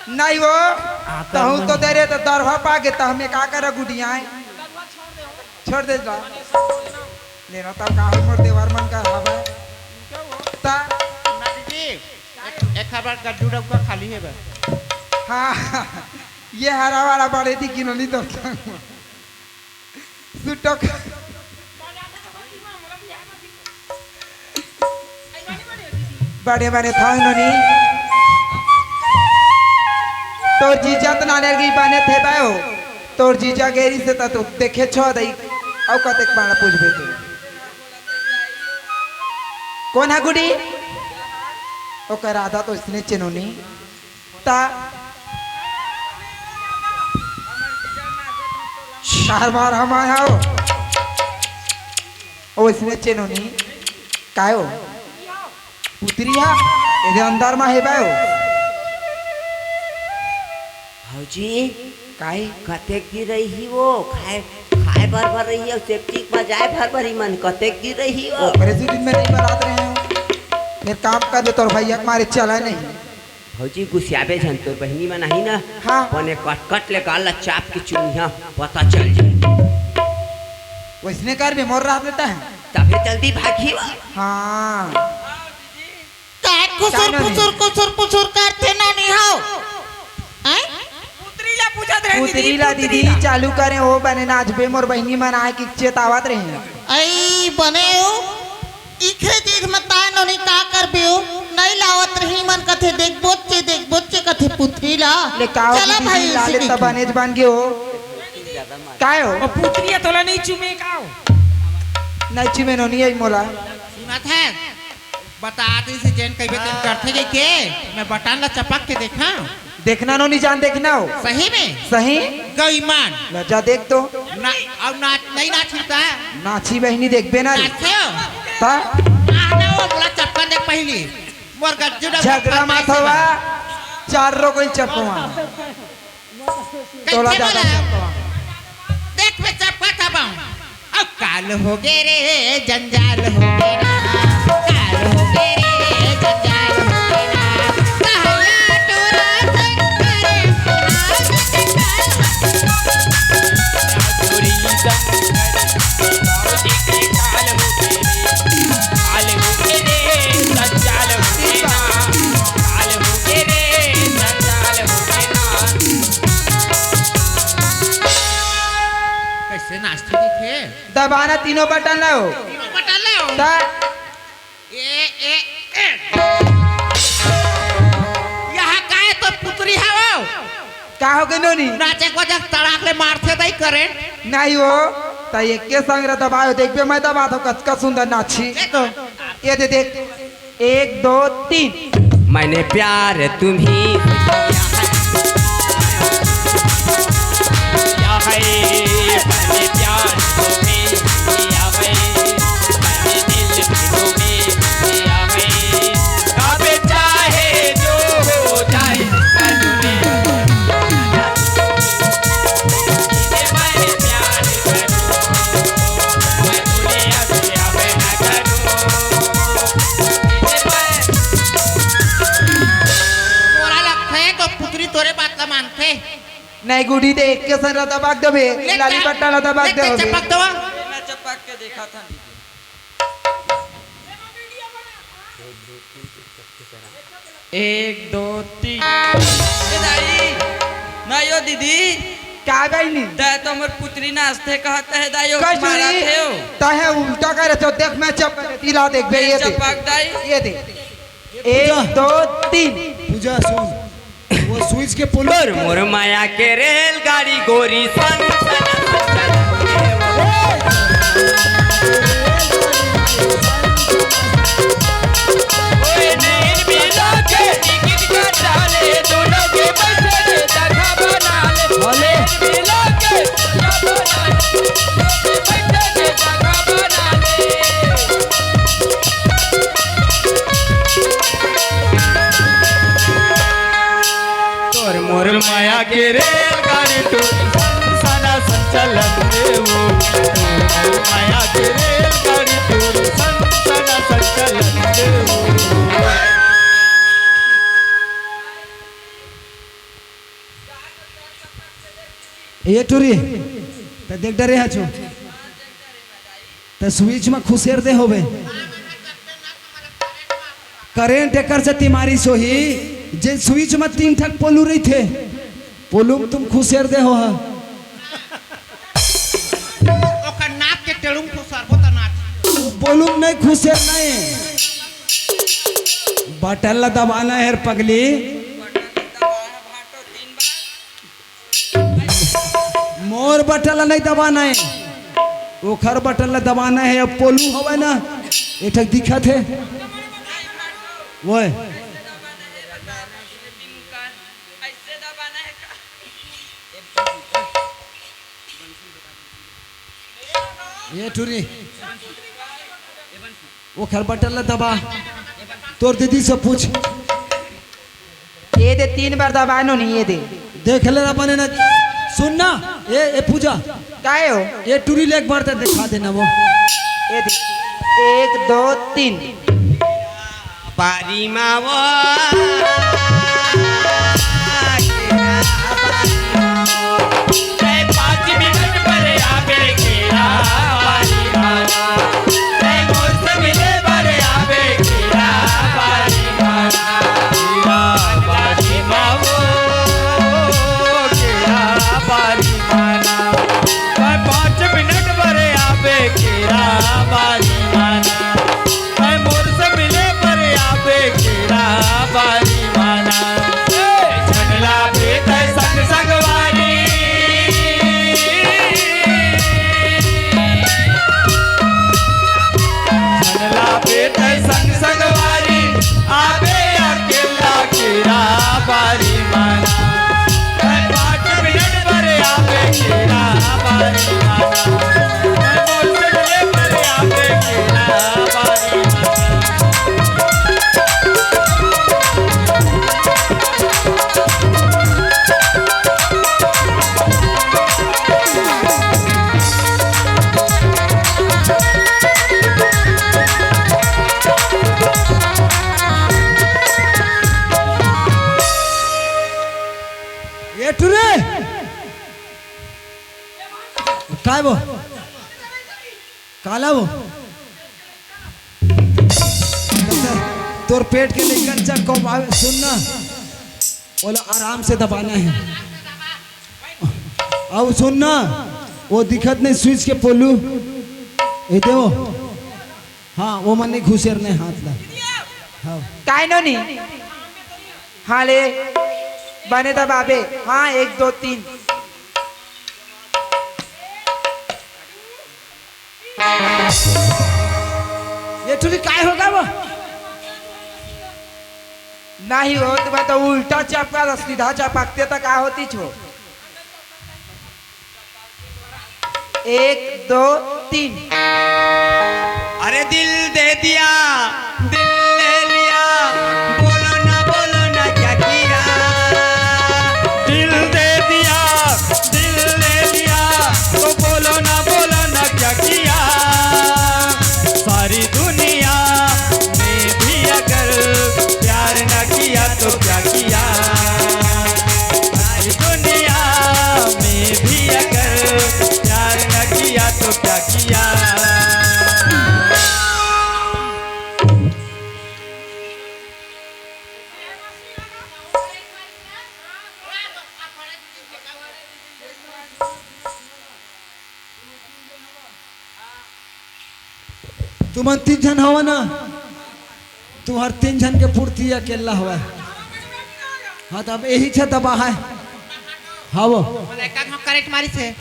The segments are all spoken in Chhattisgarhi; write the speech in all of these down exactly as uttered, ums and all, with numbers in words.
नहीं वो, तहूँ तो दे रहे तो दरवा पागे, त हमें का करा गुडियाए? छोड़ दे ला। लेना तब का हो मोर देवर मन का हवा। ता नंदी जी, एक, एक हर बार गड्डू डब्बा खाली है बा। हाँ, ये हरा वाला बड़े दी किलो नहीं तो सुटो का। बड़े बड़े थाव नोनी। तोर जीजा त नाने की बने थे बायो। तोर जीजा गेरी से त तू देखे छो दई। अउ कतेक बार पूछबे तू। कोन हा गुडी? ओकर आधा तो इसने चेनोनी। ता चार बार हम आया हो। ओ इसने चेनोनी। काय हो? पुतरी हा? एदे अंदर मा हे बायो। भौजी, काय? कतेक दिन रही वो? खाए, खाए भर भर रही हो, सेप्टिक मा जाए भर भर ही मन, कतेक दिन रही वो? ओकरे से दिन में नहीं बलात रहे हो। फिर काम कर दे, तोर भैया के मारे चला नहीं। भौजी, गुसियाबे झन, तोर बहिनी मन आही ना, हाँ। बने कटकट ले गाल ला चाप के चुनिया, पता चल जाए। वैसने कर बे, मोर रात लेता है। तबे जल्दी भागी वो। हाँ। काय खुसुर काय नोनी? पुसुर, खुसुर पुसुर करथे नोनी हो? हैं? पुतरी ला पूछत रहे पुतरी दीदी, ला पुतरी दीदी ला। चालू करे हो, बने नाचबे, मोर बहिनी मन आए कि चेतावत रहे। आई बने हो, इखे चीज में ताय नोनी का करबे हो? नहीं लावत रही मन कथे, "देख बोच्चे, देख बोच्चे," कथे पुतरी ला। ले का हो चला दीदी, भाई ला ले इसी तब की। बनेच बन गए हो। काय हो? ओ पुतरी है, तोला नहीं चुमे का हो? नहीं चुमे नोनी, आई मोला। सुनत है? बता दे से जेन कहिबे तेन करथे जइके, मैं बटन ला चपक के देखा। देखना नोनी जान, देखना हो। सही में? सही। गईमान। ला जा देख तो। ना, अब नाच, नहीं नाचिता। नाची बहिनी देखबे ना रे। नाचे हो? ता? आ ना वो मोला चपकन दे पहली। मोर गज्जू डब्बा झगड़ा पापा मत से हवा। बा। चार रो कोई चपकवा। तोला कैसे ज्यादा बोला? चपकवा। देख बे चपका था बाऊ। अब काल हो गे रे, जंजाल हो गे ना। काल हो गे रे, जंजाल हो गे ना। कहला टोरा शंकर कैसे नाचथे दिखे? दबाना तीनों बटन ला। तीनों बटन ला। ता ए, ए, ए। यहाँ काय तो पुतरी हवो? का हो गे नोनी? नाचे को जब तड़ाक ले मारथे दई करंट। नहीं हो, त एक के संग रह दबायो, देखबे मैं दबाथों, कतका सुंदर नाची। देखो। ये दे देख, एक, दो, तीन। मैंने प्यार तुम्ही से किया है। किया है, मैंने प्यार तुम्ही से किया है। मैंने दिल भी तुम्ही से किया है। अब चाहे जो हो जाए, मैं तुम्हें मोला लगथे तो पुतरी तोरे बात ला मानथे। नहीं गुडी दे, एक के संग ला दबाक देबे, ले लाली चा-, बट्टा ला दबाक ले देबे। चपक दवा। मैं चपक के देखा था। एक, दो, तीन। ए दाई, ना यो दीदी। का बहिनी? तै तो मोर पुतरी नाचथे कहत हे दाई, ओ कस मारत रही? हे ओ। तहे उल्टा करे तो देख, मैं चप करे, तिला देख बे, ये ये दे। चपक दाई। ये दे। एक, पूजा। दो, तीन। पूजा, सुन। वो स्विच के पुल तोर मोर माया के रेलगाड़ी गोरी सन सन सन। ओए नैन मिला के टिकट कटा ले, दोनों के बैठे रे जगह बना ले। भले। नैन मिला के जगह बना ले, दोनों के बैठे रे जगह बना ले। तोर मोर माया के रेलगाड़ी टूरी सन सना सन चलन देवो, माया के रेलगाड़ी तोर सन सना संचलन देवो। ए टूरी, त देख डरे हचो। त स्विच म खुसेर दे होबे। करेंट एकर सेती मारिस होही, जे स्विच म तीन ठक पोलू रहिथे, पोलू म तुम खुसेर दे हो हा। ओकर नाक के टेड़ुम खुसरबो त नाच। पोलू म नहीं खुसेर नहीं। बटन ला दबाना हे रे पगली। मोर बटन ला नहीं दबाना हे, ओखर बटन ला दबाना हे। अब पोलू हवय ना, एक ठक दिखत हे, ओए। ए टूरी, ओखर बटन ला दबा, तोर दीदी से पूछ। ए दे, तीन बार दबाए नोनी, ए दे। देख ले रे बने ना, सुन ना, ए, ए पूजा, काहे हो? ए टूरी ले एक बार त दिखा देना वो। ए दे, एक, दो, तीन। बारी मावो। पाँच मिनट बर आबे केरा बारी माना। ए मोर से मिले बर आबे केरा बारी माना। केरा बारी मावो, केरा बारी माना। मैं पाँच मिनट बर आबे केरा बारी माना। मैं मोर से मिले बर आबे केरा बारी माना। ए, झनला पे तै संग संगवारी। झनला पे तै संग संगवारी। आबे अकेला केरा बारी माना। मैं पाँच मिनट बर आबे केरा बारी माना। मैं मोर से मिले बर आबे केरा बारी माना। ए टूरी, काय वो? काला वो? तोर पेट के निकल जा, कब आवे, सुन ना, ओला आराम से दबाना हे। अब सुन ना, वो दिखत नहीं स्विच के पोलू, ए दे वो। हाँ, वो मन नहीं घुसेर नहीं हाथ ला। हाँ। काय नोनी? हाँ ले, बने दबाबे। हाँ, एक, दो, तीन। ए टूरी काय होगा वो? नहीं हो, तुम्हें तो उल्टा चपका, सीधा चपकते तो का होती छो? एक, दो, तीन। अरे दिल दे दिया, दिल ले लिया, बोलो ना, बोलो ना क्या किया। दिल दे दिया, दिल ले लिया, तो बोलो ना, बोलो ना क्या किया। सारी दुनिया में भी अगर प्यार ना किया तो क्या किया। सारी दुनिया में भी अगर प्यार ना किया तो क्या किया। तुमन तीन झन हव ना, तुम्हर तीन झन के पूर्ति अकेला हवय। हाँ, त अब यही छे दबा है। हाँ वो। मला एका घाव करेक्ट मारिस हे।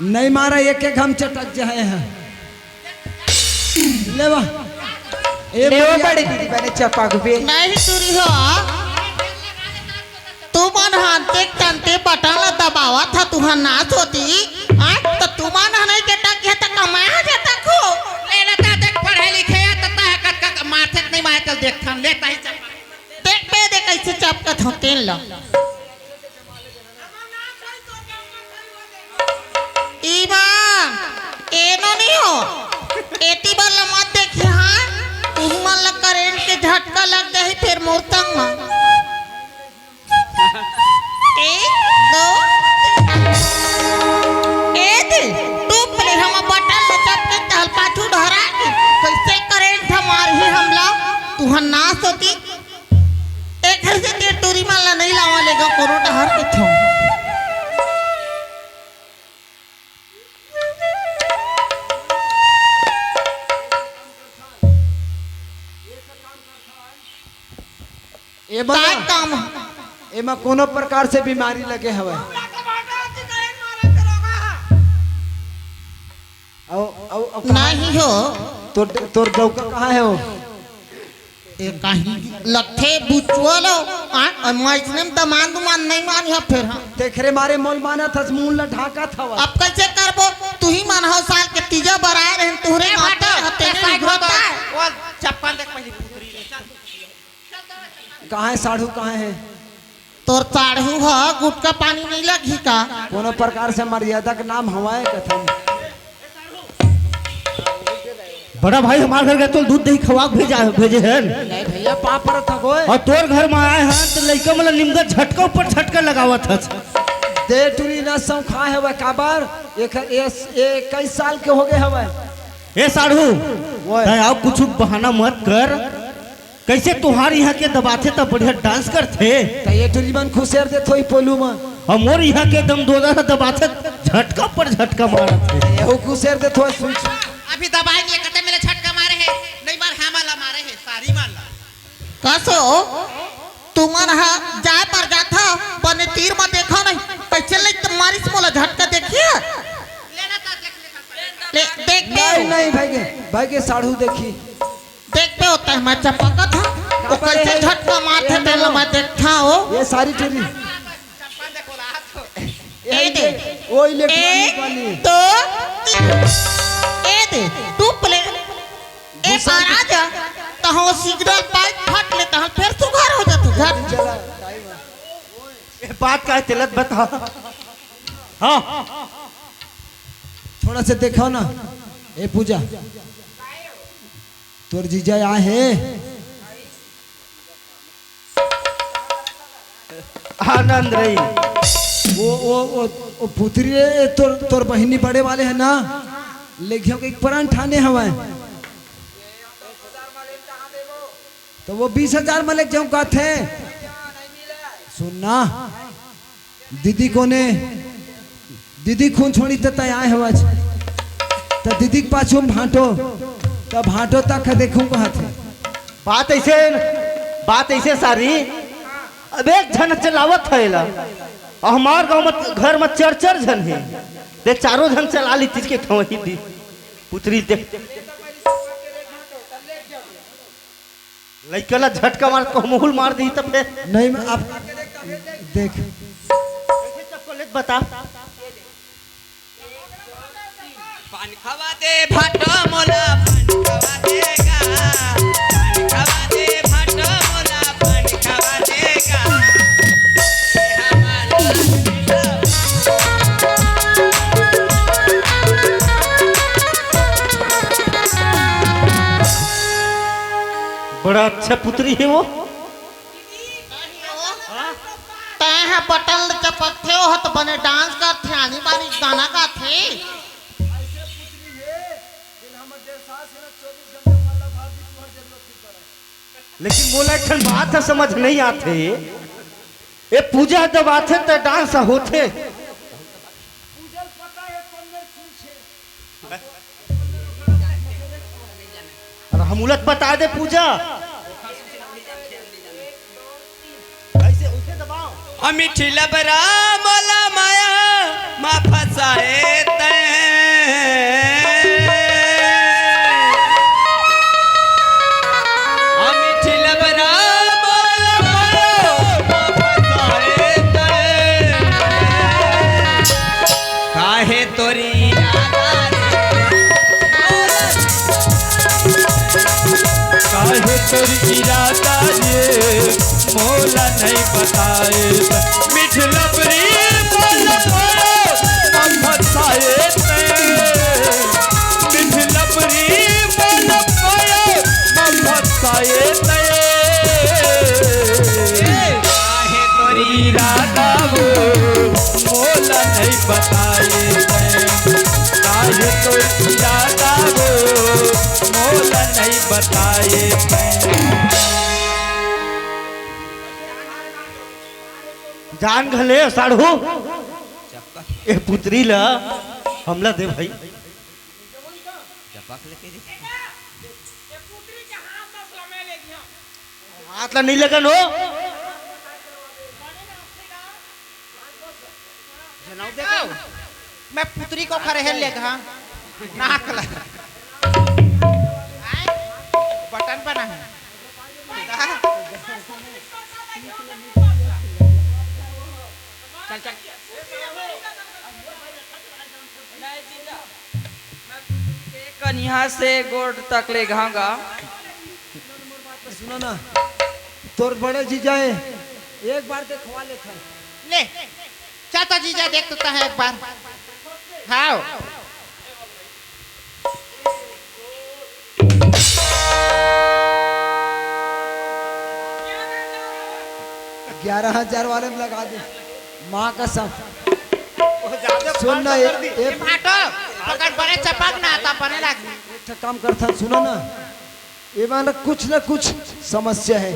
नहीं मारा, एक एक घाव चटक जाए है। ले बा। ए ले वो भैया। बड़े दीदी बने चपक बे। नहीं टूरी हो। तुमन ह अंते तंते बटन ल दबावत ह, तुहर नाच होती। हाँ, त तुमन ह नहीं चटक हे त कमाए ह चटक हो। ए लता देख पढ़े लिखे ह त तह कतका माथे नहीं माथे चल देख थन ले तही चपक। देख बे दे कैसे चपकत हो तेन ल। एती बर ला मत देखी, हाँ? तुहू मन ला करंट के झटका लग जाही, फेर मोर संग म। एक, दो, तीन। ए दे, टूप ले हम बटन ल चपके तहल पाछू डहरा के। कइसे करंट ह मारही हमला? तुहर नास होती। ए घर से ते टूरी मन ला नइ लावा लेगा कोनो डहर के छो। एमा काय ना, काम? एमा कोनो प्रकार से बीमारी लगे हवय। अउ, अउ, अउ कहाँ नहीं हो। तोर, तोर डौका कहाँ हे वो? ए, कहीं लगथे बुचुआ लो। आ, आ, मैं इसने में दमान दुमान नहीं मानी ह फेर, हाँ। तेखरे मारे मोल मानत हस, मुंह ल ढाकत हवस। अब कइसे करबो? तुही मन हव साल के तीजा बर आए रहन, तुहरे ए, माता भाटो, ह, तेने ए, साइड निघरत होतो। आए। वो चप्पल देख पहली पुतरी ले, चल। कहाँ हे साढ़ू, कहाँ हे? तोर साढ़ू ह गुटखा पानी नहीं लगही का? कोनो प्रकार से मर्यादा के नाम हवय कथन। बड़ा भाई हमार घर के तो दूध दही खवा के भेजा, भेजे हन। नहीं भैया, पाप परत ह गोय। अउ तोर घर म आए हन त लइका मन ल निमगा झटका ऊपर झटका लगावत हस। दे टुरी न सौंखा हवय काबर? एक, ए, ए, इक्कीस साल के हो गए हवय। ए साढ़ू, ओए। तैं अउ कुछु बहाना मत कर। कइसे तुहार इहाँ के दबाथे त बढ़िया डांस करथे। त ए टुरी मन खुसेर देत होही पोलू म। अउ मोर इहाँ के दमदोदा ह दबाथे, झटका पर झटका मारत हे। एहू खुसेर देत होही, सुन, सुन। अभी दबाए नहीं, कते मेले झटका मारे हे, नहीं मार, हमला मारे हे, सारी मार ला। कसो, तुमन ह जाए पर जाथा, बने तीर म देखा नहीं, कइसे लइक मारिस मोला झटका देखिए। ले, देख नहीं, नहीं, भाई के, भाई के साढ़ू देखी। देख पे होता है, मैं चपकत हूँ। वो काबर कैसे हे? झटका मारथे, ये तेला लो। मैं देखता हूँ। ये सारी टुरी। ये ए दे। वो इलेक्ट्रॉनिक वाली। एक, दो, तीन। ए दे, टूप ले। ए दूसरा पार आ जा। तो हो सिग्नल पाइप फट ले, तो हम फिर सुघर हो जाते, झट। चला, टाइम है। ये बात का है, तेलत बता। हाँ। थोड़ा से देखो ना। ए पूजा। तोर जीजा आए हे। आनंद रही। वो, वो, वो, वो पुतरी रे, तोर, तोर बहिनी बड़े वाले हे ना, लेकिन एक प्राण ठाने हवय। तो वो बीस हजार में लेके जाऊं कहथे। सुन ना। दीदी कोने? दीदी खून छोड़ी त तय आए हवच। त दीदी के पाछू म भांटो, त भांटो तक देखूं कहत हे। बात ऐसे, बात ऐसे सारी, अब एक झन चलावत है ला। हमार गांव में घर में चार चार झन है, ते चारों झन चला ली तीज के खवही दी पुतरी दे। लइका ला झटका मार, कहूँ मुहुल मार दी त फेर। नहीं, मैं आप देख। कैसे चप्पल लेत बता। पान खवा दे भाटो मोला, पान खवा देगा। पान खवा दे भाटो मोला, पान खवा देगा। बड़ा अच्छा पुतरी है वो। तैं ह बटन ल चपकथे, ओह त बने डांस करथे, आनी बानी गाना गाथे। लेकिन मोला एक ठन बात ह समझ नहीं आथे। ए पूजा जब आथे त डांस होथे। अरे हम उलत बता दे पूजा। ऐसे उठे दबाओ। आ मिठी लबरा मोला माया मा फसाए तैं। आ मिठी लबरा मोला माया मा फसाए तैं। काहे तोरी याद आ रे? काहे तोरी इरादा ये मोला नहीं बताए? मिठ लबरी मोला मोरो हम बताए ते। मिठ बताए तैं, काहे तो याद आवो, मोला नहीं बताए तैं। जान घले साढ़ू, ए पुतरी ला हमला दे भाई। हाथ ला नहीं लगन हो। जनऊ दे। मैं पुतरी को खरे हेल लेगा। नाक ला। आय? बटन बना है। चल, चल। कनिहा से गोड़ तक ले घांगा। सुनो ना, तोर बड़े जीजा है, एक बार देखवा लेथन। ले, चाचा जीजा देख तो तह एक बार। हाँ। ग्यारह हजार वाले में लगा दे, माँ कसम। सुन ना, ए, ए, फाटो, पकड़ बने चपक ना, तब बने लागी। एक ठा काम करथन, सुनो ना, एमा ना कुछ ना कुछ समस्या है।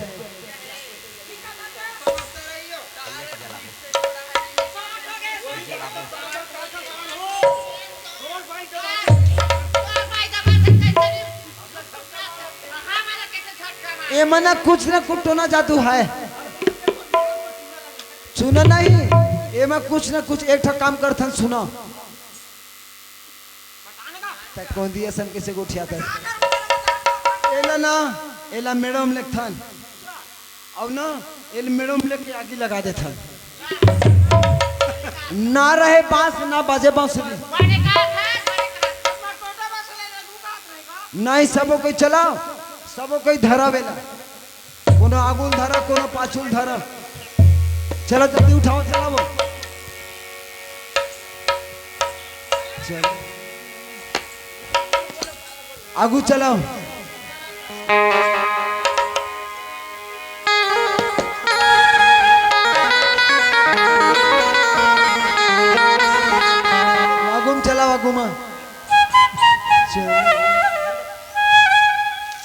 एमा ना कुछ ना कुछ टोना जादू है। सुनो नहीं, एमा कुछ ना कुछ एक ठा काम करथन, सुनो। तै कोंदी असन कइसे गोठियात हस? एला ना, एला मेड़ो म लेगथन। अउ ना, एला मेड़ो म लेके आगी लगा देथन। ना रहे बांस, ना बाजे बांसुरी। नहीं, सबो कोई चलाओ, सबो कोई धरावेला। कोनो आगू ल धरा, कोनो पाछू ल धरा। चलो जल्दी उठाओ, चलाओ। चलो। आगू चलाओ। आगू म चलाओ, आगू म।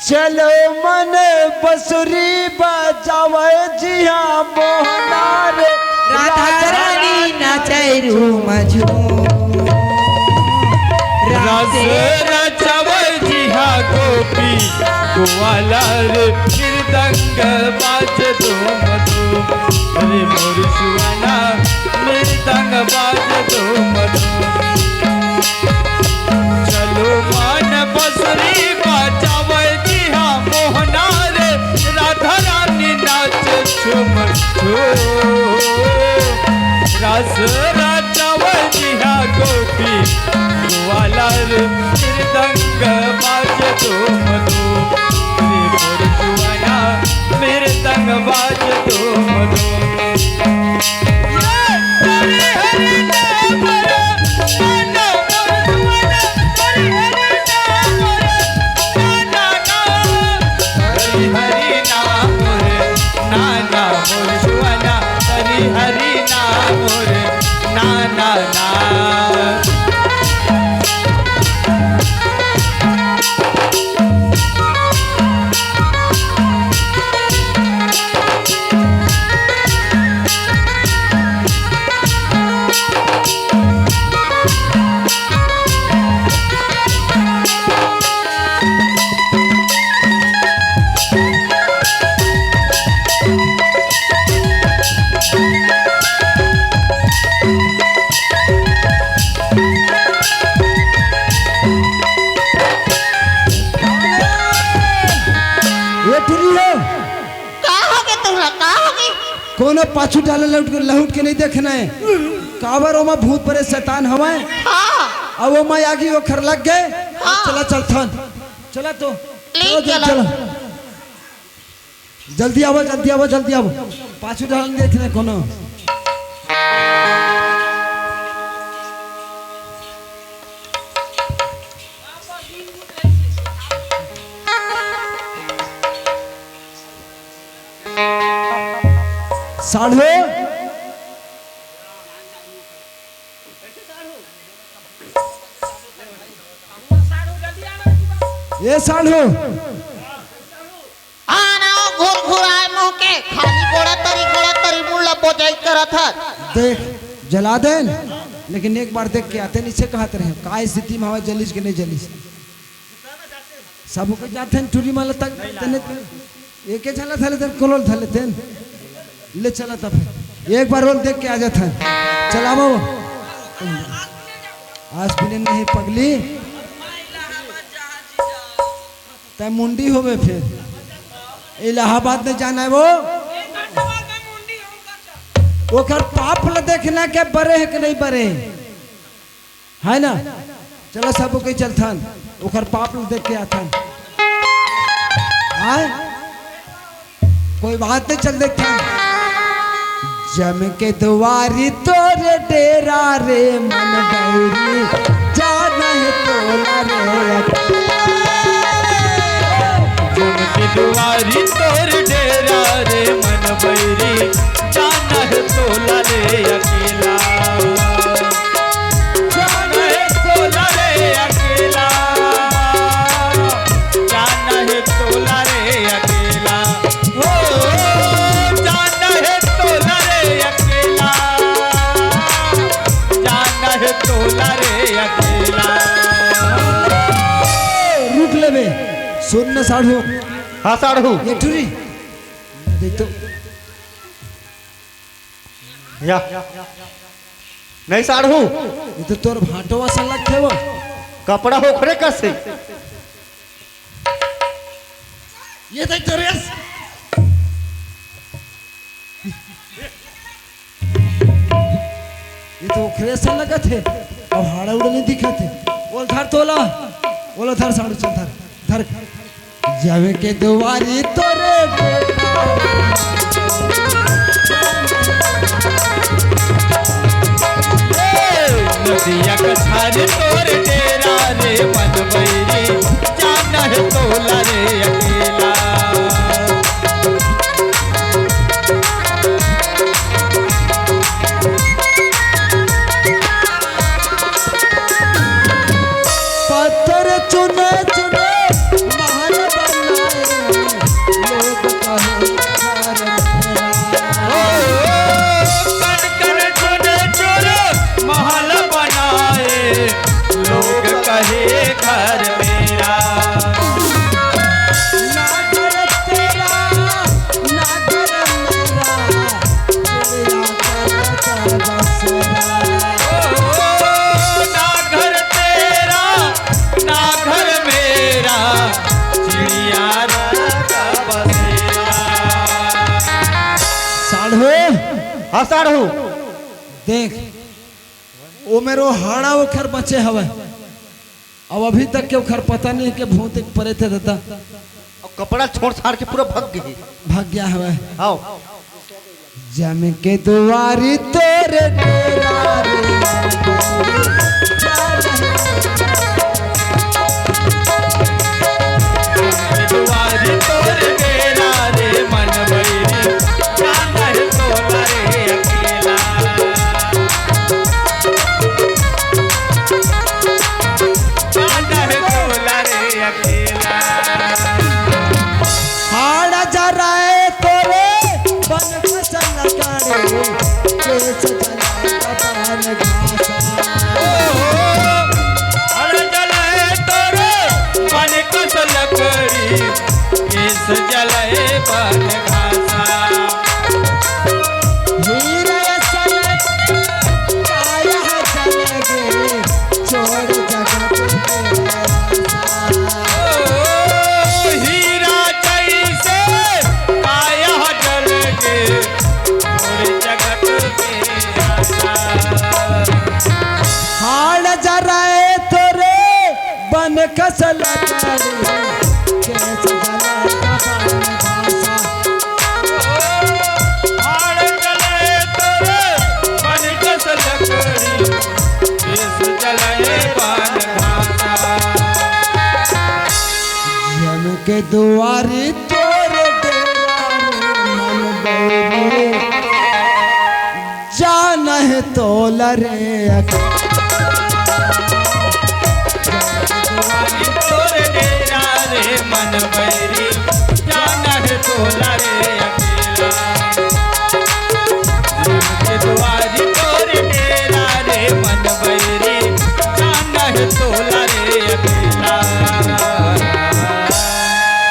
चलो मन बसुरी बजावे जिहा मोहना रे। राधा रानी नाचै रूम झूम। रास रचवै जिहा गोपी ग्वाला रे। मृदंग बाज धूम धूम। अरे मोर सुहाना मृदंग बाज धूम धूम। चलो मन बसुरी बजावै जिहा मोहना रे, राधा रानी नाच झूम झूम। रास रचावै जिहा गोपी ग्वाला रे, मृदंग बाज धूम धूम। रे मोर जुआना मृदंग बाज धूम धूम। हरि हरि नाम रे, नाना मोर जुआना, हरि हरि नाम रे, नाना ना। ये टुरी हो। का हो गे तुमला? का हो गे? कोनो पाछू डाले लहुट के, लहुट के नहीं देखना है। काबर ओमा भूत परे शैतान हवय। हाँ। अब ओमा आगी ओखर लग गए। हाँ। चला चलथन। चला तो। ले चलो, चलो। चलो। जल्दी आवो, जल्दी आवो, जल्दी आवो। पाछू डाल देख रहे कोनो। साढ़ू। ए साढ़ू, आना घुरघुराए मुंह के, खाली गोड़ा तरी, गोड़ा तरी मुड़ ला बोजाई करत हस। देख, जला देन, लेकिन एक बार देख के आते, नीचे कहत रहे, का स्थिति में हवा जलिस के नहीं जलिस। सब के जाथन टूरी माला तक, तने एके झला धले तेन, कोलोल धले तेन। ले चला तब एक बार रोल देख के आ जाथन। चला बाबू, आज बिने नहीं पगली, तै मुंडी होवे फिर। इलाहाबाद में जाना है वो, ओकर पाप ल देखना के बरे है कि नहीं बरे है। है ना? चलो सब कोई चलथन, ओकर पाप ल देख के आथन। आय? कोई बात नहीं, चल देखथन। जम के दुआरी तोर डेरा रे मन बैरी, जाना है तोला रे अकेला। जम के दुआरी तोर डेरा रे मन बैरी, जाना है तोला रे अकेला। जाना है तोला रे अकेला, जाना है तोला रे अकेला, हो, जाना है तोला रे अकेला, जाना है तोला रे अकेला। रुक ले बे, सुन न साढ़ू। हाँ साढ़ू। ये टूरी, देख तो। या। नहीं साढ़ू। ये तो तोर भांटो असन लगथे वो। कपड़ा ओखरे कस हे। ये देख तो रेस। ये तो ओखरे असन लगत हे। अब हाड़ा उड़ा नहीं दिखत हे। ओला धर तोला। ओला धर साढ़ू, चल धर। धर। जावे के दुआरी तोरे बेटा। ए, नदिया कछार तोर डेरा रे मन बैरी, जाना है तोला रे अकेला। पत्थर चुने चुने महल बनाए, लोग कहे घर मेरा। ओ, कण कण चुने चुने महल बनाए, लोग कहे घर मेरा। ना घर तेरा, ना घर मेरा, चिड़िया घर का बसेरा। ओ, ना घर तेरा, ना घर मेरा, चिड़िया घर का बसेरा। साढ़ू। हाँ साढ़ू। देख, ओ मेरो हाड़ा ओखर बचे हवय। अब अभी तक के ओखर पता नहीं के भूत एक परे थे दादा। अब कपड़ा छोड़ छाड़ के पूरा भग गई। भग गया हवय। आओ। जम के दुआरी तोरे डेरा रे। दुआरी तोरे डेरा रे मन बैरी, जाना है तोला रे अकेला। जाना है तोला रे अकेला। हाड़ा जराए तोरे बन फसल काढ़े, केस जलाए बन घासा। ओ, हाड़ा जराए तोरे बन फसल काढ़े, केस जलाए बन घासा। हीरा सन काया जलगे, छोड़ जगत में रासा। ओ, हीरा जैसे काया जलगे, छोड़ जगत में रासा। हाड़ जराए तोरे बन कस लकड़ी, केस जलाए बन घासा। हाड़ जले तोरे बन कस लकड़ी, केस जले बन घासा। यम के दुआरी तोरे डेरा रे मन बैरी, जाना है तोला रे अकेला। दुआरी तोर डेरा रे मन बैरी, जाना है तोला रे अकेला। मन के दुआरी तोर डेरा रे मन बैरी, जाना है तोला रे अकेला।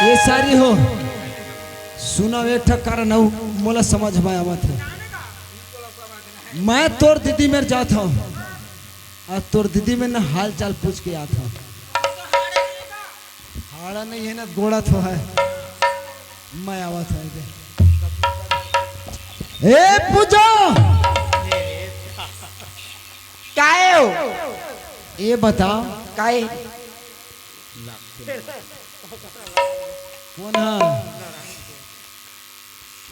ये सारी हो, सुनव एक ठक कारण अउ मोला समझ में आवत हे। मैं तोर दीदी मेर जात हंव, अउ तोर दीदी मेर न हाल चाल पूछ के आत हंव। हाड़ा नहीं है ना, गोड़ा तो है। मैं आवत हंव इधर। ए पूजा, काहे हो? ये बताओ, काहे? कोन हा?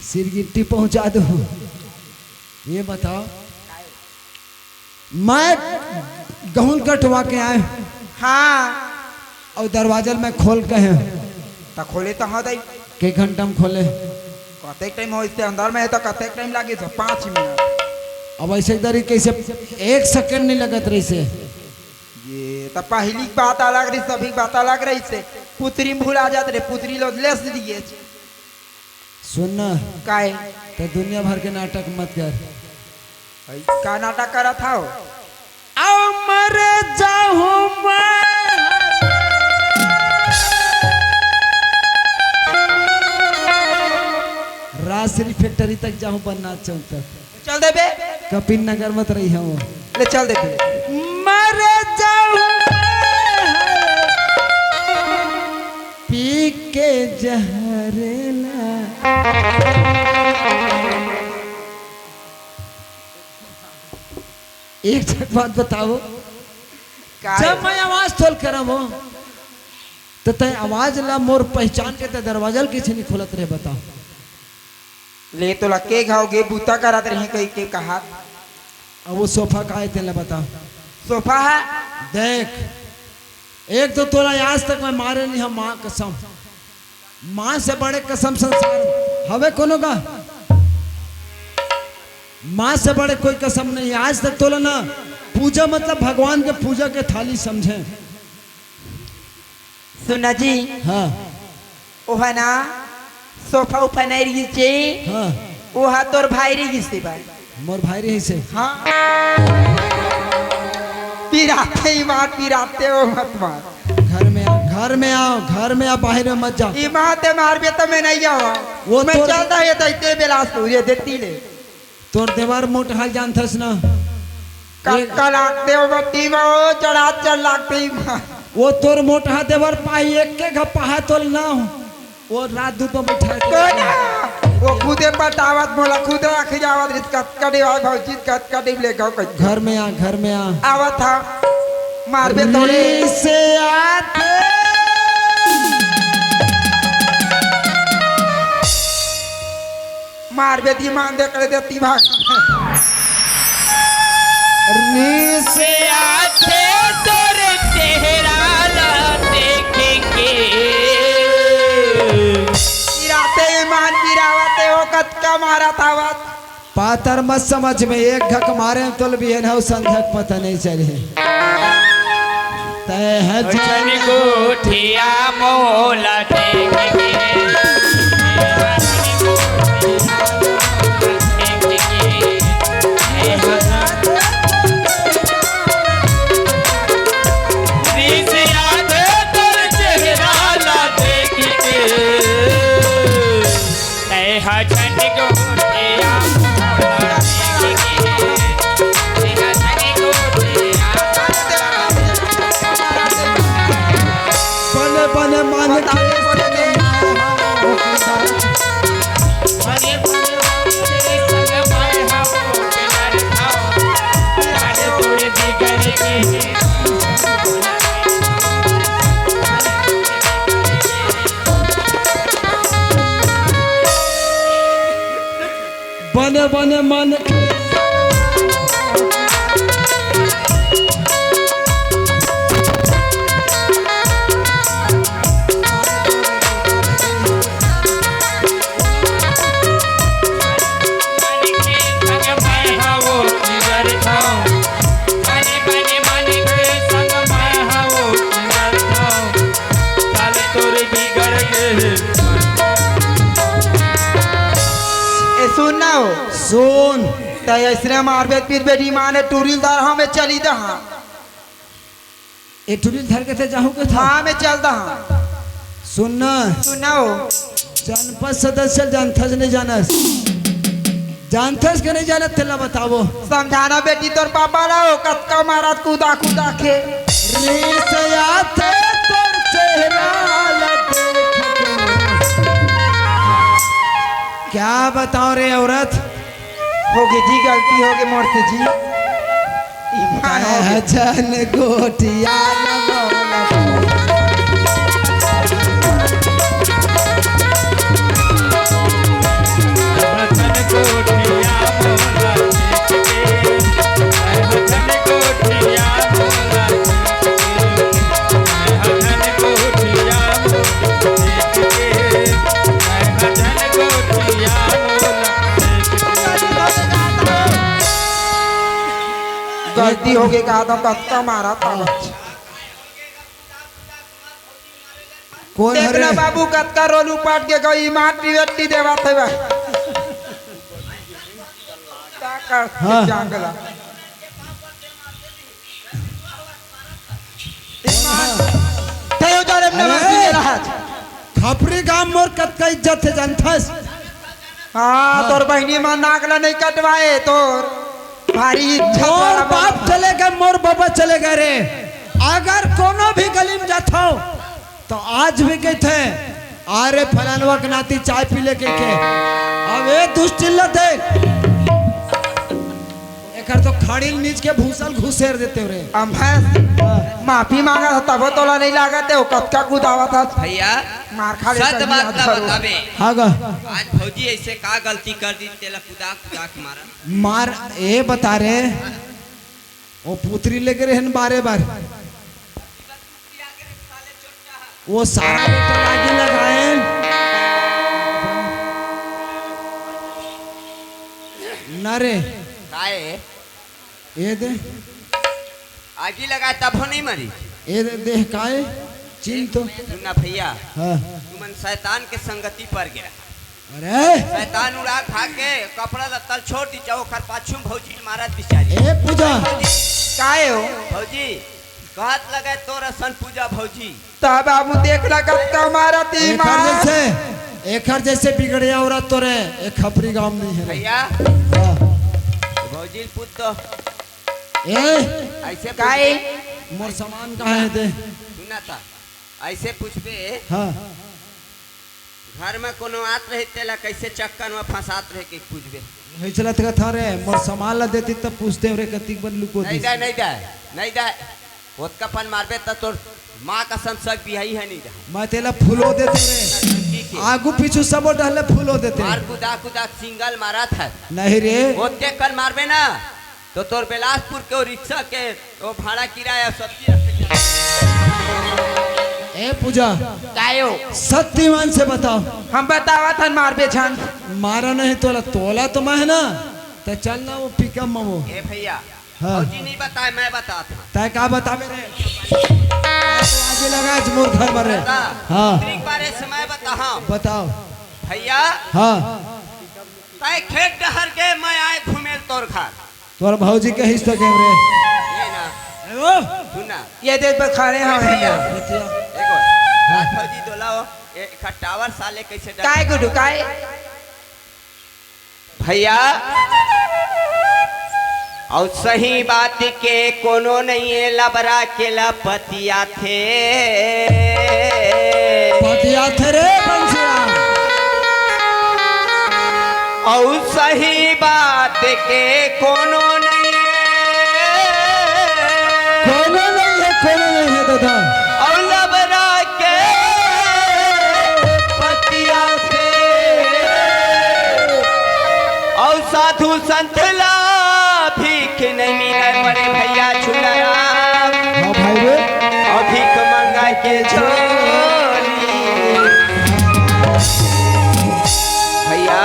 सिरगिट्टी पहुंचा दो। ये बताओ, मैं गहूं कटवा के आए, हाँ। अउ दरवाजा मैं खोल के हे। त खोले त हाँ दाई। के घंटा में खोले? कतेक टाइम हो इससे अंदर में हे त कतेक टाइम लागे से? पाँच मिनट। अब ऐसे इधर ही कैसे एक सेकंड नहीं लगत रहिसे। ये त पहली बात अलग रहिसे, अभी बात अलग रहिसे। पुतरी में भुला जात रे, पुतरी लो लेस दिए। सुन ना, काहे? त दुनिया भर के नाटक मत कर। भाई, का नाटक करत हव? अमर जाहूं मैं। राजश्री फैक्ट्री तक जाहूं, बन्नाथ चौक तक। चल देबे। कपिल नगर मत रही हम। ले चल देबे। मर जाहूं मैं। पी के जहर ला। एक ठक बात बताओ, का जब है? मैं आवाज तोल करम हो, त तय आवाज ला मोर पहचान के तय दरवाजा ल किसे नहीं खोलत रहे, बताओ। ले तो लक्के घाव गे बूता करत रहे कही के कहा। अब वो सोफा का है, तेला बता। सोफा है? देख, एक तो तोला आज तक मैं मारे नहीं हंव, माँ कसम। माँ से बड़े कसम संसार में हवे कोनो का? माँ से बड़े कोई कसम नहीं है। आज तक तोला ना पूजा, मतलब भगवान के पूजा के थाली समझे। सुना जी, हाँ। ओहा ना सोफा उफा नहीं रहिस जे, हाँ। ओहा तोर भाई रहिस हे भाई। मोर भाई रहिस हे? हाँ। पिराते ही मार, पिराते हो मत मार। घर में आ, घर में आ, घर में आ, बाहर में मत जा। ई माँ ते मारबे त मैं नहीं आवा। वो मैं तोर चलता है तो इतने बेलास हो रे देती ले। तोर देवर मोटहा ल जानथस ना? कक्का लागते हो बत्ती में, ओ चढ़ा चढ़ लागते ही माँ। वो तोर मोटहा देवर पाही एक के घप्पा है तोल ना। वो रात दूत में बैठा के कोन? वो खुदे पटावत, मोला खुदे आखिर आवत रित कतका डिवाय भौजी कतका डिव ले गौ कहि। घर में आ, घर में आ। आवत हा, मारबे तोरे। री से आते। मारबे ती मान दे कर देती भाग। री से आते तोरे चेहरा ला देख के। गिराते ईमान गिरावते हो कतका मारा था बात। पातर मत समझ में, एक घक मारे तोल बिहन हो संझक पता नहीं चले। तय है जन गोठिया मोला देख के। बने बने मन के बने बने मन सुन ना हो। सुन। तैं अइसने मारबे त फिर बेटी माने टूरी ल धर, हाँ, मैं चली दा, हाँ। ए टूरी ल धर के तैं जाहूँ के था? हाँ, मैं चल दा, हाँ। सुन ना। सुन ना हो। जनपद सदस्य ल जानथस नहीं जानस? जानथस के नहीं जानत तेला बतावो। समझा ना बेटी तोर पापा ला हो, कतका मारत कुदा कुदा के। रीस आथे तोर चेहरा ला देख के। क्या बताओ रे औरत? होगे जी, गलती होगे मोर से जी। ईमान होगे। जन गोठिया न बोला। गलती होगे, कहा था कतका मारा था। कोन देख ना हरे? बाबू, कतका रोल उपाट के गई, ईमान पिवेटी देवा थे बा। का कर हाँ। जांगला। ईमान, तैं उधर में अरे! नमक पीने रहा। खपरी गांव मोर कतका इज्जत हे जानथस? हाँ, हाँ। तोर बहिनी मा नाक ला नहीं कटवाए, तोर भारी इज्जत मोर वाला बाप बा। चले गए, मोर बाबा चले गए रे। अगर कोनो भी गली में जाथव, तो आज भी कहथे, "अरे फलानवा के नाती चाय पी ले," के, के। अब ए दुष्ट चिल्लत हे। एकर तो खड़ी नीच के भूसा ल घुसेर देते रे। अब मैं माफी मांगा था, तबो तोला नहीं लागत हे, वो कतका कुदावा था। भैया, मार खा ले सत सही बात हाथ ला धरो। बताबे। हाँ गा। आज भौजी ऐसे का गलती कर दी, तेला कुदा कुदा के मारा। मार, ए बता रे, वो पुतरी लेके रहन बारे बार। वो सारा बेटा आगी लगाए। ना रे। काए? ए दे। आगी लगाए तब हो नहीं मरी। ए दे, देह काए? चिन तो। सुन ना भैया। हाँ। तुमन शैतान के संगति पर गया। अरे। शैतान उड़ा खा के कपड़ा लत्ता ल छोड़ दी, जाओ ओकर पाछू में भौजी ल मारत बिचारी। ए पूजा। भौजी। काए हो? भौजी, कहत लगे तोर असन पूजा भौजी। त बाबू देख लगत का मारत ही एकर मार। जैसे, एकर जैसे बिगड़िया औरत तोरे ए खपरी गांव में नहीं है रे। भैया। हाँ। भौजी ल पूछ तो। ए। ऐसे पूछ काए? दे। मोर सामान कहाँ है दे? सुना था। ऐसे पूछबे। हाँ। घर में कोनो आत रहे, तेला कैसे चक्कर में फंसात रहे के पूछबे। वही चलत का था रे, मोर सामान ला देती तब पूछते रे, कतिक बन लुको नहीं दिस। दे, नहीं दे, नहीं दे। ओतका पन मारबे त तोर माँ कसम सग बिहाई है नहीं रहा। मैं तेला फुलो देते रे। ठीक है। आगू पीछू सबो डहले फुलो देते। मार कुदा कुदा सिंगल मारा था। नहीं रे। ओतके कन मारबे ना, तो तोर बिलासपुर के वो रिक्शा के वो भाड़ा किराया सब्जी रख के ए पूजा। कायो? सत्यवान से बताओ। हम बतावत हन मारबे झन। मारा नहीं तोला, तोला तो मैं है ना। त चल ना वो पिकअप में वो। ए भैया, हाँ। भौजी नहीं बताए, मैं बताता हूँ। तय का बतावे रे? आगे लगा आज मोर घर में रे। बता। हाँ। एक बारे से मैं बताऊँ। बताओ। भैया। हाँ। तय खेत डहर के मैं आए घूमे तोर घर। तोर भौजी के हिस्सा के रे। ये ना। हेलो। सुन ना। ये देख पर खड़े हैं भैया। भैया। देखो। आज भौजी दोलाओ, ए, एकर टावर साले कैसे डर काय गुडू, काय? भैया, अउ सही बात के कोनो नइये, लबरा के लपतियाथे। पतियाथे रे बंसिया। अउ सही बात के कोनो नइये। कोनो नइये, कोनो नइये दादा। अउ लबरा के पतियाथे। अउ साधु संत ला भीख नइ मिलय बड़े भैया छुलरा। हाँ भाई रे। अउ भीख मंगा के झोली। भैया।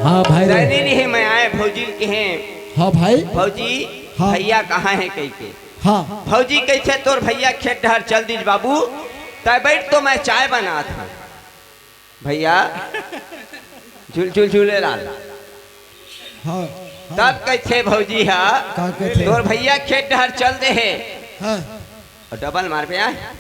हाँ भाई रे। तैने नहीं मैं आए भौजी के हैं। हाँ भाई। भौजी, हाँ। भैया कहाँ है कहिके। हाँ। भौजी कहिथे तोर भैया खेत डहर चल दिस बाबू, तै बैठ तो मैं चाय बनात हँव। भैया, झुल, झुल, झूले लाल। हाँ। तब कहिथे भौजी हा, का कहिथे? तोर भैया खेत डहर चल दे हे। हाँ। अउ डबल मार बे, आय। हाँ।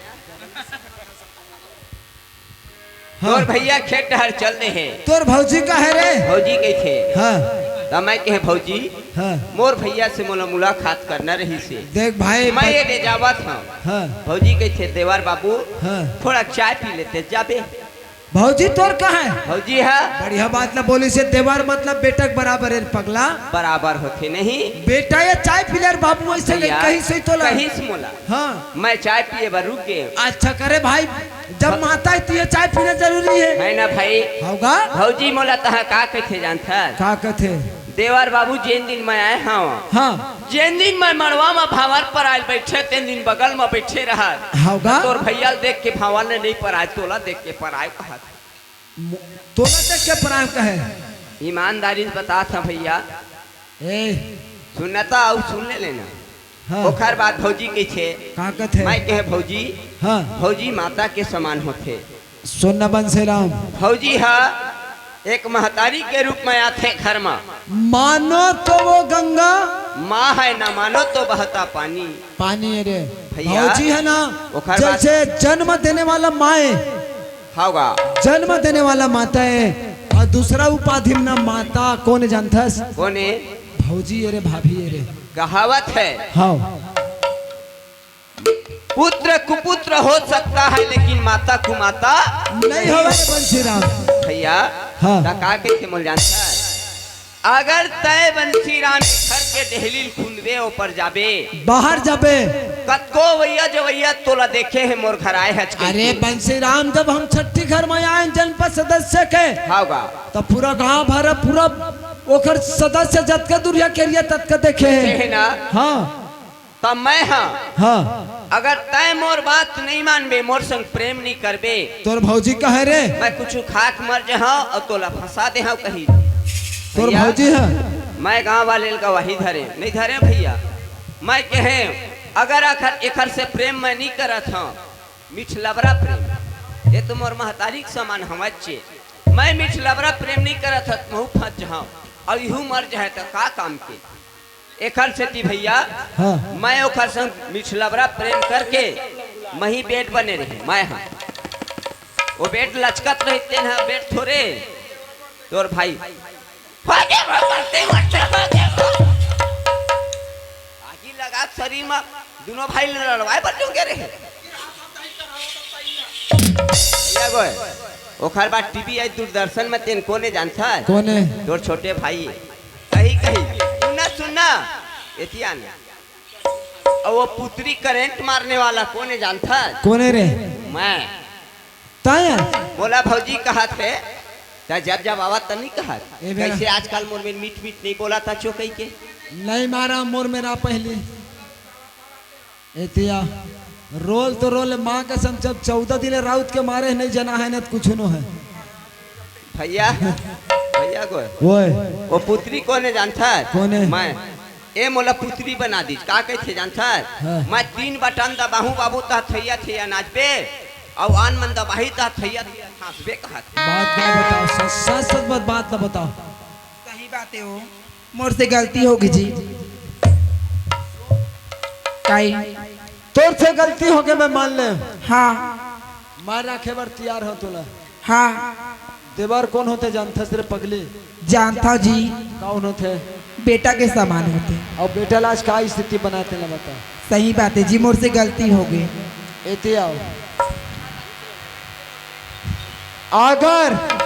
तोर भैया खेत डहर चल दे हे। तोर भौजी कहे रे? भौजी कहिथे। हाँ। त मैं कहे, भौजी, हाँ। मोर भैया से मोला मुलाकात करना रहिसे। देख भाई, मैं बत- ये ले जावत हँव। हाँ। भौजी कहिथे, देवर बाबू, हाँ। थोड़ा चाय पी लेते जाबे। भौजी तोर कहाँ हे? भौजी हा। बढ़िया बात ला बोलिसे, देवर मतलब बेटा के बराबर हे रे पगला। बराबर होथे नहीं। बेटा ये चाय पी ले रे बाबू, अइसे भैया, कहिसे तोला। कहिस मोला। हाँ। मैं चाय पिए बर रुक गे। अच्छा करे भाई, जब माता हे त ये चाय पीना जरूरी हे। हे ना भाई। होगा? भौजी मोला तहाँ का कहिथे जानथस? का कहिथे? देवर बाबू, जेन दिन मैं आए हँव, हाँ। जेन दिन मैं मड़वा म भांवर पराय ल बइठे, तेन दिन बगल म बइठे रहय। होगा? तोर भैया ल देख के भांवर ल नइ पराय, तोला देख के पराय कहत। मो-, तोला देख के पराय कहे? ईमानदारी से बतात हँव भैया। ए। सुनना त अउ सुन ले लेना। हाँ। ओखर बाद भौजी कहिथे, का कहिथे? मैं कहे, भौजी, हाँ। भौजी माता के समान होथे। सुन न बंसीराम। भौजी हा एक महतारी के रूप म आथे घर म। मानो तो वो गंगा। माँ हे ना मानो तो बहता पानी। पानी हे रे। भैया, भौजी हे ना, ओखर बाद जइसे जन्म देने वाला माँ हे। होगा। जन्म देने वाला माता हे। अउ दूसरा उपाधि म ना माता कोन जानथस? कोन हे? भौजी हे रे, भाभी हे रे। कहावत हे। हाँ। पुत्र कुपुत्र हो सकता है, लेकिन माता कुमाता नहीं होवे रे बंसीराम। भैया, हाँ। त का कहिथे मोला जानथस? अगर तैं बंसीराम घर के डेहली ल खुंदबे, ओपर जाबे, बाहर जाबे, कतको अवइया जवइया तोला देखे हे, मोर घर आए हच कहिके। अरे बंसीराम, जब हम छट्ठी घर म आएन जनपद सदस्य के, होगा। त पूरा गांव भर, पूरा ओखर सदस्य जतका दूरिहा के रहिथे, ततका देखे हे। देखे हे ना? हाँ। त मैं हा, हाँ। अगर तैं मोर बात नइ मानबे, मोर संग प्रेम नइ करबे। तोर भौजी कहे रे? मैं कुछु खा के मर जहँव अउ तोला फंसा देहँव कहिस। तोर भैया, भौजी हे? मैं गांव वाले ल गवाही धरेंव, नइ धरेंव भैया। मैं कहेंव, अगर अखर, एखर से प्रेम मैं नइ करत हँव, मिठलबरा प्रेम, ये तो मोर महतारी के समान हवय चे। मैं मिठलबरा प्रेम नइ करत हँव, महूँ फंस जहँव अउ इहू मर जहय त का काम के? एखर सेती भैया, हाँ। मैं ओखर संग मिठलबरा प्रेम करके मही बेट बने रहेंव, मैं हा। वो बेट लचकत रहिस, तेन हा बेट थोरे, तोर भाई। हो गे वो, गलती मत कर, हो गे वो। आगी लगा शरीर म, दूनों भाई ल लड़वाय बर जुड़ गे रहे। भैया गोय, ओखर बाद टीवी आइस, दूरदर्शन म, तेन कोन हे जानथस? कोन हे? तोर छोटे भाई। कही, कही, सुनना, सुनना, एती आना। अउ वो पुतरी करंट मारने वाला कोन हे जानथस? कोन हे रे? मैं। तैं? मोला भौजी कहत हे, त जब जब आवत त नइ कहत। ए बेरा। कइसे आजकल मोर मेर मीठ मीठ नइ बोलत हस कहिके? नइ मारँव, मोर मेर आ पहिली। एती आ, रोल तो रोल, माँ कसम, जब चौदह दिन राउत के मारे हे, नइ जना हे, न त कुछु नो हे। भैया, भैया गोय। ओए। वो पुतरी कोन हे जानथस? कोन हे? मैं। ए मोला पुतरी बना दिस। का कहिथे जानथस? हाँ। मैं तीन बटन दबाहूँ बाबू, त थैया थैया नाचबे, अउ आन मन दबाही त थैया थैया ठाँसबे कहत। बात ला बताव, सच सच, सच बात, बात ला बताव। सही बात हे वो। मोर से गलती होगे जी। काई? तोर से गलती होगे, मैं मान ले। हाँ। मैं राखे बर तियार हँव तोला। हाँ। देवर कोन होथे जानथस रे पगली? जानथँव जी। कोन होथे? बेटा के समान होथे। अउ बेटा ला आज का स्थिति बनाय तेला बता। सही बात हे जी, मोर से गलती होगे। एती आव। अगर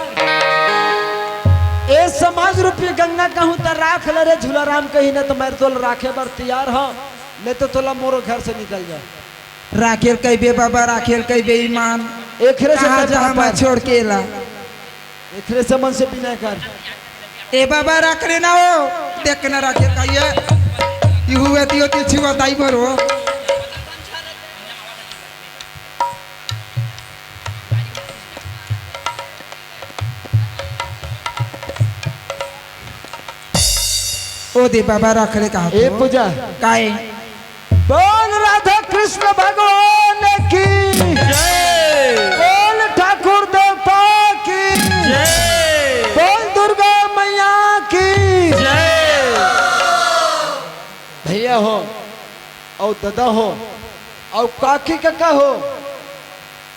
ए समाज रूपी गंगा कहूँ त राख ले रे झूलाराम कही, न त मैं तोला राखे बर तियार हँव, नइ त तोला मोर घर से निकल जा। राखे ल कहिबे बाबा, राखे ल कहिबे ईमान। एखरे से कहाँ जा मैं छोड़ के ला। एखरे से मन से बिनय कर। ए बाबा राख लेना हो, देख के ना राखे ल कहिए। इहू एती ओती छुआ दाई भरो। ओ दे बाबा, रख ले कहा ए तो। पूजा। काय? बोल राधा कृष्ण भगवान की। जय। बोल ठाकुर देवता की। जय। बोल दुर्गा मैया की। जय। अउ ददा हो, अउ काकी कका हो।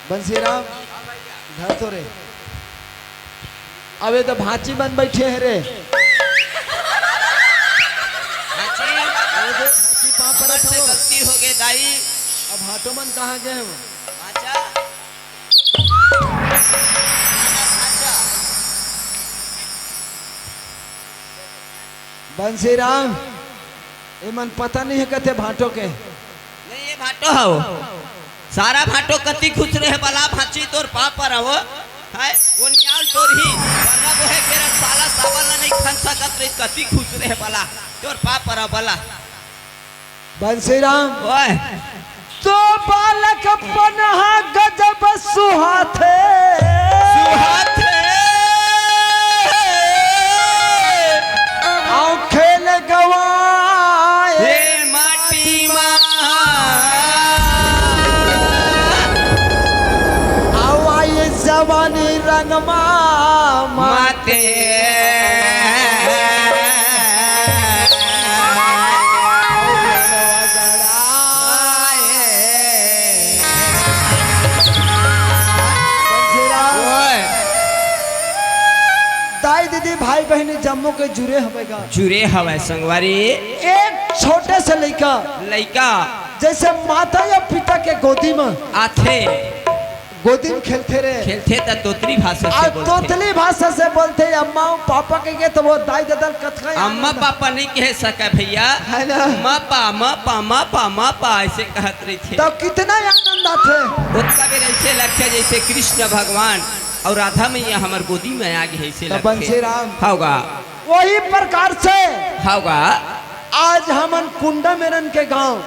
बंसीराम, धर तो रे। अबे तो भांची मन बैठे हे रे। भांची, अबे भांची पाँव हमर परत से हो। गलती हो गे दाई। अब भांटो मन कहाँ गे हे? भांचा। बंसीराम, एमन पता नहीं हे कथे भांटो के। नहीं, ये भांटो हव। सारा भांटो कति खुश रहे बला भांची तोर पाँव परव। हाय, वो नियाल तोर ही। वरना वो हे केरा साला सावन ला नहीं खन सकत रही, कति खुश रहे बला। तोर पाँव परव बला। बंसीराम। ओए। तो बालकपन हा गजब सुहाथे। सुहाथे। अउ खेल गवाए। हे माटी मा। अउ आए जवानी रंग मा माते। ओए। दाई दीदी भाई बहिनी जम्मो के जुरे हवय गा। जुरे हवय संगवारी। एक छोटे से लइका। लइका। जैसे माता या पिता के गोदी में। आथे। गोदी में खेलथे रे। खेलथे त तोतली भाषा से आ, बोलथे। तोतली भाषा से बोलथे, अम्मा अउ पापा कहिके त वो दाई ददा ल कतका अम्मा आनंद पापा नहीं कह सके भैया। है ना? मा पा, मा पा, मा पा, मा पा, ऐसे कहत रहिथे। त कितना आनंद आथे। ओतका बेर ऐसे लगथे जैसे कृष्ण भगवान अउ राधा मैया हमर गोदी में आ गे, ऐसे त लगथे। बंसीराम। हव गा। वही प्रकार से हव गा। आज हमन कुंडा मेरन के गांव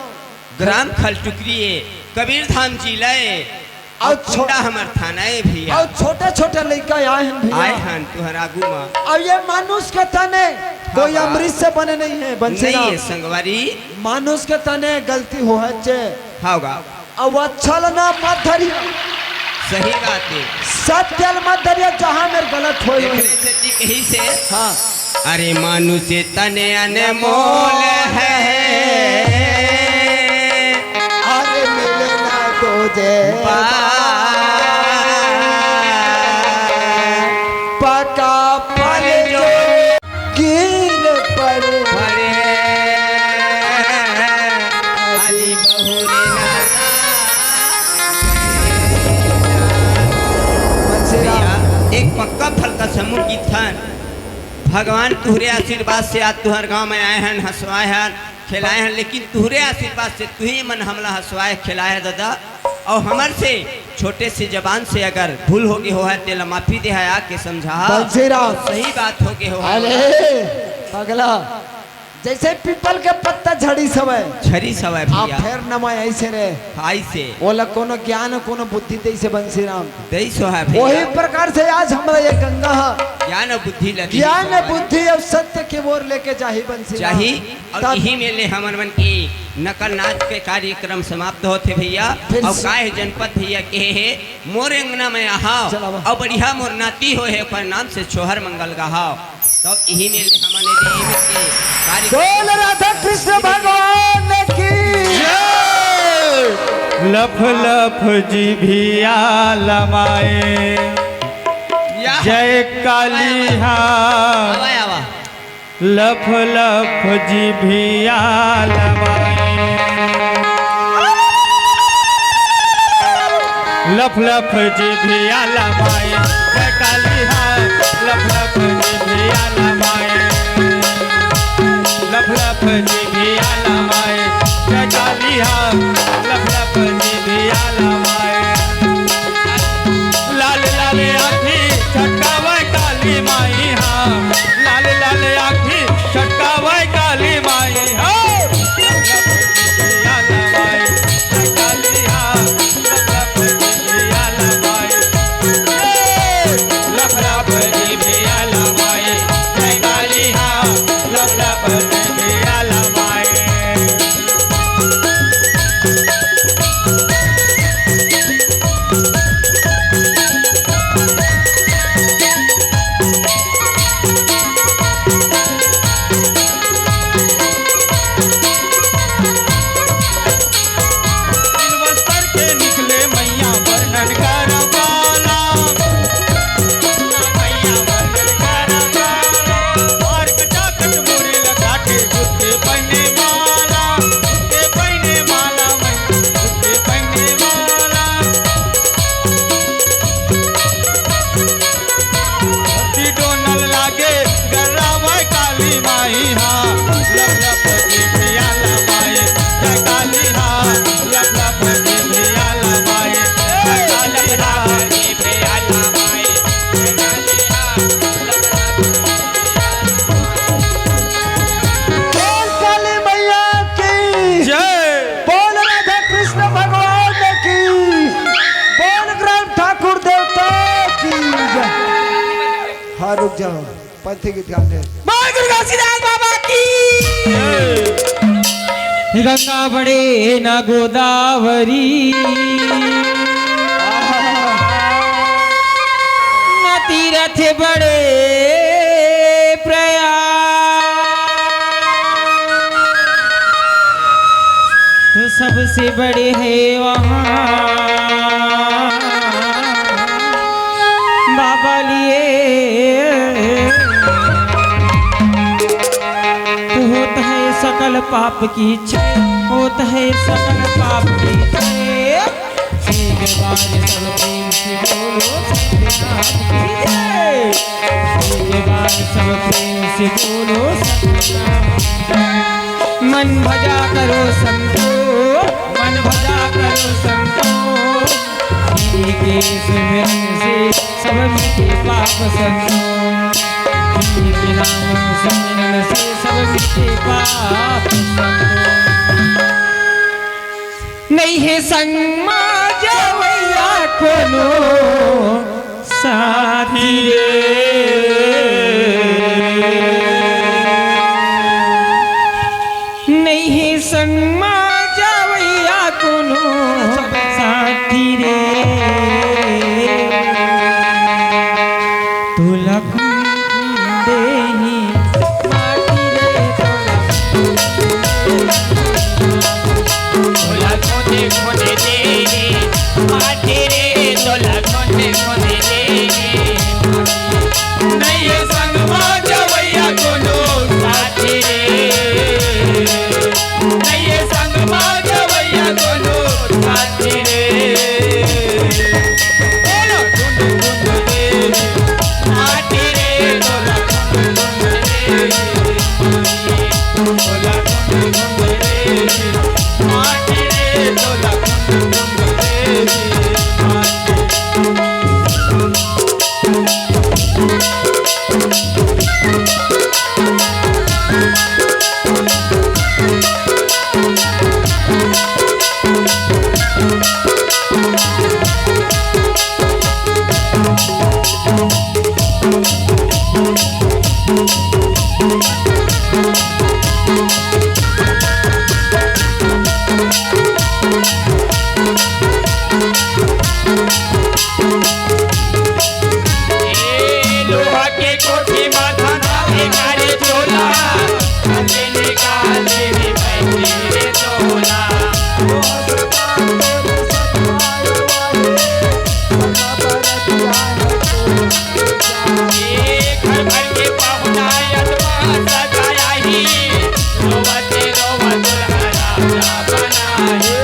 ग्राम खलटुकरी ए, कबीरधाम जिला ए, अउ अउ छो-, कुंडा हमर थाना ए भैया। अउ छोटे-छोटे लइका आए हन भैया। आए हन तुहर आगू म। अउ ये मानुष के तने कोई हाँ, हाँ। अमृत से बने नहीं हे, बंसीराम। नहीं हे संगवारी। मानुष के तने गलती होहचे। हव गा। अउ अच्छा ल ना मत धरिया। सही बात हे। सत्य ल मत धरिया, जहाँ मेर गलत होय होही। एकरे सेती कहिसे। हाँ। अरे मानुष तन अनमोल है, अरे मिले ना दूजे बार। पका पल जो गिर पड़े। पड़े। अजी बहुरे ना। भैया, एक पक्का फल का समूह गीत था। भगवान तुहरे आशीर्वाद से आज तुहर गांव में आए हन, हंसवाए हन, खिलाए हन, लेकिन तुहरे आशीर्वाद से तुही मन हमला हंसवाए खिलाए हस दादा। अउ हमर से छोटे से जबान से अगर भूल होगे होहय तेला माफी देहा, आके समझा। बंसीराम। सही बात होगे होहय। अरे पगला, जैसे पीपल के पत्ता झड़िस हवय। झड़िस हवय भैया। फेर नवा अइसे रे। अइसे। ओला कोनो ज्ञान, कोनो बुद्धि देइसे बंसीराम। देइस हवय भैया। वही प्रकार से आज हमला ये गंगा ह ज्ञान अउ बुद्धि लगी। ज्ञान, बुद्धि अउ सत्य के ओर लेके जाही बंसीराम। जाही। अउ तब इही में ले हमन मन के नकल नाच के कार्यक्रम समाप्त होथे भैया। फिर अउ से काहे जनपद भैया कहे हे, मोर अंगना में आहाव, चल आवा। अउ बढ़िया मोर नाती होय हे, ओकर नाम से छोहर मंगल गाहाव। तो इही में ले हमन ए दिन के कार्यक्रम बोल राधा कृष्ण भगवान की। जय। लफ लफ जिभिया लमाए। या। जय काली हा। आवा, आवा। लफ लफ जिभिया लमाए। लफ लफ जिभिया लमाए, जय काली हा। लफ लफ जिभिया लमाए, लफ लफ जिभिया लमाए, जय काली हा। लफ लफ जिभिया लमाए। लाल लाल आँखी चटकावय काली माई हा, लाल लाल आँखी चटकावय काली माई हा। लफ लफ जिभिया लमाए, जय काली हा। लफ लफ जिभिया लमाए, ए, लफ लफ जिभिया लमाए, जय काली हा। लफ लफ जिभिया लमाए। रुक जाओ, पंथी गीत गाते हैं। बोल गुरु घासीदास बाबा की। गंगा बड़े न गोदावरी, न तीरथ बड़े प्रयाग, तो सबसे बड़े है वहाँ बाबा लिए। तो होत है सकल पाप की क्षय, होत है सकल पाप की क्षय। एक बार सब प्रेम से बोलो सतनाम की जय। एक बार सब प्रेम से बोलो सतनाम। मन भजा करो संतो, मन भजा करो संतो। इनके सुमिरन से सब मिटे पाप संतो। इनके नाम सुमिरन से सब मिटे पाप संतो। नहीं है संग मा जवैया कोनो साथी रे। नहीं हे संग मा जवैया कोनो साथी रे। तोला कोन देही माटी रे, तोला कोन देही माटी रे, तोला कोन देही माटी रे। नहीं हे संग मा जवैया कोनो साथी रे। नहीं हे संग मा जवैया कोनो साथी रे। बोलो धुन धुन देवी माटी रे, बोला धुन धुन देवी। बोला धुन धुन देवी माटी रे, बोला धुन धुन देवी माटी। ए लोहा के कोठी मा धंधा के करे चोला, धंधे निकाले रे बैठी रे चोला। ए घर भर के पहुना अतवा सजाया ही, रोवत रोवत दुल्हा राजा बना है।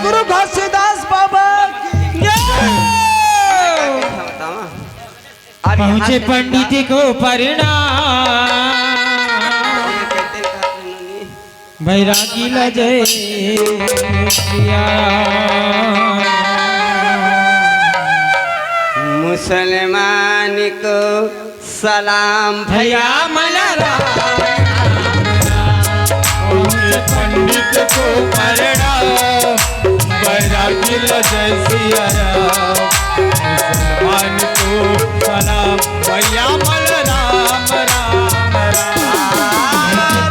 गुरु घासीदास बाबा की जय। पहुँचे पंडित को प्रणाम, बैरागी ला जय सिया। मुसलमान को सलाम भैया मन राम। पंडित को प्रणाम, बैरागी ला जय सिया राम। मुसलमान को सलाम भैया मन राम राम राम।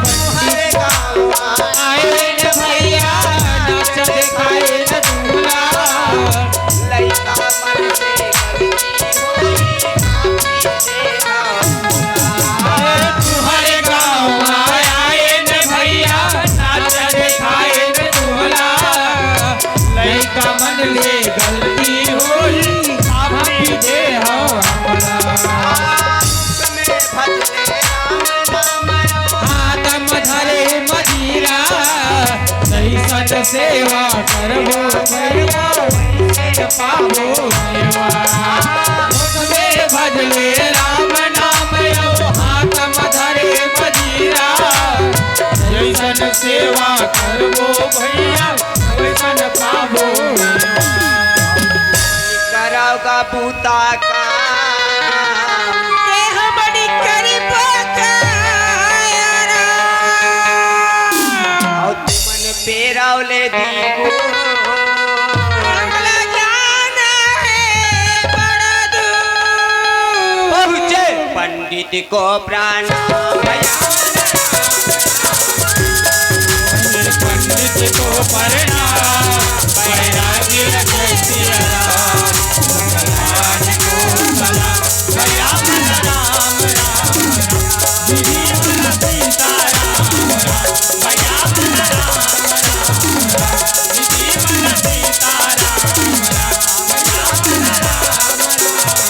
तुम्हारे गाँव आए रे भैया, सेवा करबो भैया, वैसे पाबो सेवा। भजले राम नाम, हाथ में धरे मजीरा। जैसन सेवा करबो भैया, वैसन पाबो। करव का बूता का, के हमनी करी पकाया। अउ तुमन पेराव ले दीबो। हमला जाना है बड़ा दूर। पहुँचे। पंडित को प्रणाम। पंडित को प्रणाम। बैरागी जय सिया राम। भगवान को सलाम। भैया राम राम राम। दीदी सीता राम राम। भैया राम राम राम। दीदी सीता राम राम। भैया राम राम राम।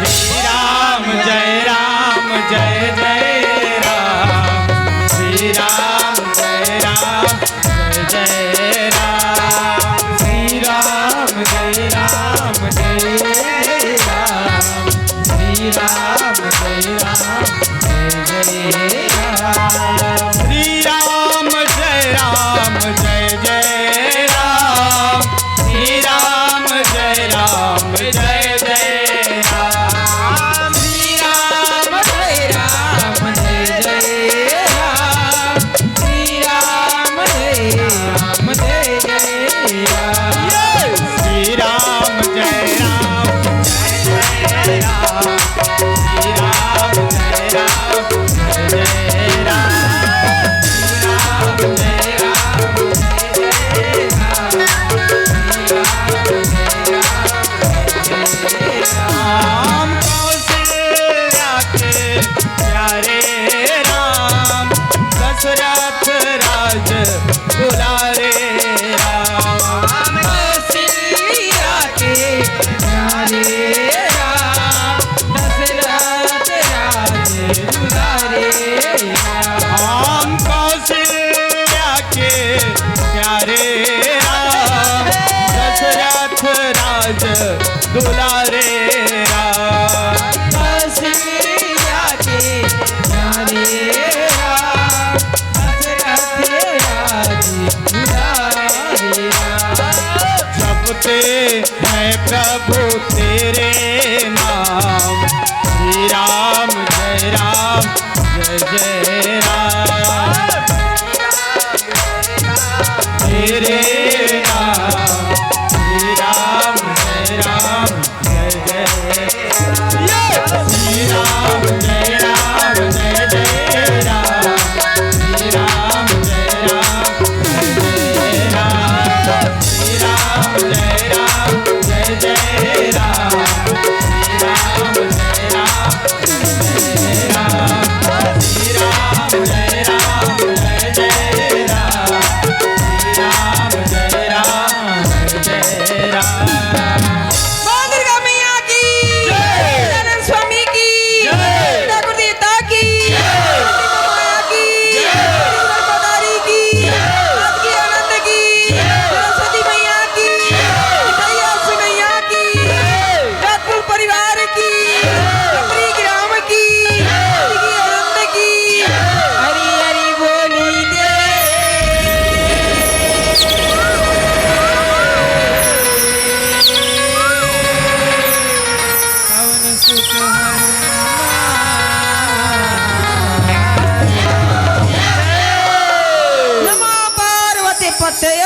श्री राम जय राम जय जय राम। श्री राम जय राम जय जय राम। श्री राम जय राम जय जय राम। श्री राम जय राम जय जय राम। श्री राम जय राम जय जय राम। श्री राम जय राम जय जय राम। श्री राम जय राम जय जय राम। श्री राम जय राम जय जय राम। श्री राम जय राम जय जय राम। श्री राम जय राम जय जय राम। श्री राम जय राम जय जय राम। श्री राम जय राम। राम कौशल्या के प्यारे राम, दशरथ राज दुलारे राम। कौशल्या के प्यारे राम, दशरथ राज दुलारे राम। राम कौशल्या के प्यारे राम, दशरथ राज दुलारे राम। कौशल्या के प्यारे राम, दशरथ राज दुलारे राम। जपते हैं प्रभु तेरे नाम। श्री राम जय राम जय जय राम। श्री राम, श्री राम, जय राम, जय जय राम। श्री राम, जय राम, जय जय राम। श्री राम, जय राम, जय जय राम। श्री राम, जय राम, जय जय राम। श्री राम, जय राम, बोल दुर्गा मैया की, जय। सदानंद स्वामी की, जय। ठाकुर देवता की, जय। माया की, जय। पदारी की, जय। आनंद की, जय। सरस्वती मैया की, जय। मैया की, जय। राजकुल परिवार की, अपनी ग्राम की, की आनंद की, हरी हरी बोली दे। पवन सुत हनुमान। नमो पार्वती पतये।